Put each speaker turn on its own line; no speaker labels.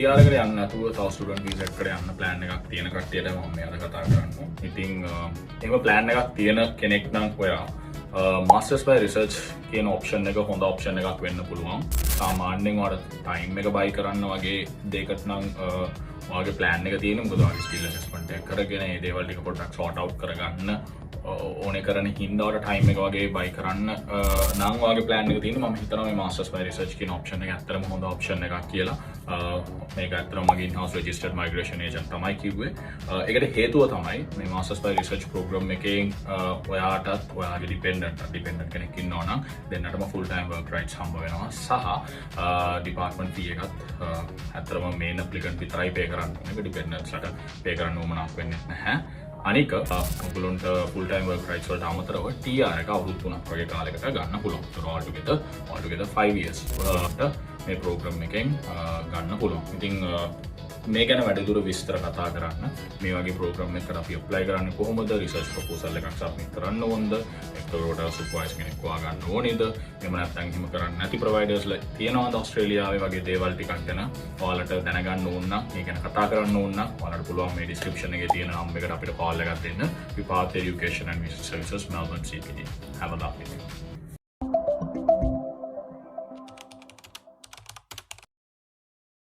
PR එකට යන්න නැතුව තව ස්ටුඩන්ට් වීසා එකකට යන්න ප්ලෑන් එකක් තියෙන කට්ටියට මම මේ අද කතා කරන්නේ. ඉතින් එහෙම ප්ලෑන් එකක් තියෙන කෙනෙක් නම් ඔයා මාස්ටර්ස් බයි රිසර්ච් කියන ඔප්ෂන් එක හොඳ ඔප්ෂන් එකක් වෙන්න පුළුවන්. සාමාන්‍යයෙන් ඔයාලට ටයිම් එක බයි කරන්න වගේ දෙයකට නම් ඔයාගේ ප්ලෑන් එක තියෙන, මොකද ඔයාගේ ස්කිල් ඇසෙස්මන්ට් එක කරගෙන මේ දේවල් ටික පොඩ්ඩක් සෝට් අවුට් කරගන්න ඕනේ කරන හින්දා ඔයාලට ටයිම් එක වගේ බයි කරන්න නම් ඔයාගේ ප්ලෑන් එක තියෙන, මම හිතනවා මේ මාස්ටර්ස් බයි රිසර්ච් කියන ඔප්ෂන් එක ඇත්තටම හොඳ ඔප්ෂන් එකක් කියලා. මේක ඇත්තටම මගේ ඉන්-හවුස් රෙජිස්ටර්ඩ් මයිග්‍රේෂන් ඒජන්ට් තමයි කිව්වේ. ඒකට හේතුව තමයි මේ මාස්ටර්ස් බයි රිසර්ච් ප්‍රෝග්‍රෑම් එකෙන් ඔයාටත් ඔයාගේ ඩිපෙන්ඩන්ට් ඩිපෙන්ඩන්ට් කෙනෙක් ඉන්නවා නම් දෙන්නටම ෆුල් ටයිම් වර්ක් රයිට්ස් හම්බ වෙනවා සහ ඩිපාර්ට්මන්ට් ෆී එකත් ඇත්තටම මේන් ඇප්ලිකන්ට් විතරයි පේ කරන්න ඕනේ. ඒක ඩිපෙන්ඩන්ට්ස්ලට පේ කරන්න උවමනාවක් වෙන්නේ නැහැ. අනික ඔයගොල්ලන්ට ෆුල් ටයිම් වර්ක් රයිට්ස් වලට අමතරව TR එක අවුරුදු 3ක් වගේ කාලයකට ගන්න පුළුවන්. ඒතර all together 5 years වලට මේ ප්‍රෝග්‍රෑම් එකෙන් ගන්න පුළුවන්. ඉතින් මේ ගැන වැඩිදුර විස්තර කතා කරන්න, මේ වගේ ප්‍රෝග්‍රෑම් එකකට අපි ඇප්ලයි කරන්නේ කොහොමද, රිසර්ච් ප්‍රොපෝසල් එකක් සබ්මිට් කරන්න ඕනද, එතකොට සුපර්වයිසර් කෙනෙක් හොයාගන්න ඕනේද, එහෙම නැත්නම් එහෙම කරන්න නැති ප්‍රොවයිඩර්ස්ලා තියෙනවද ඕස්ට්‍රේලියාවේ වගේ දේවල් ටිකක් ගැන ඔයාලට දැනගන්න ඕන නම්, මේ ගැන කතා කරන්න ඕන නම්, ඔයාලට පුළුවන් මේ ඩිස්ක්‍රිප්ෂන් එකේ තියෙන නම්බර් එකට අපිට කෝල් එකක් දෙන්න. Vipath Education and Visa Services, Melbourne CBD. Have a lovely day.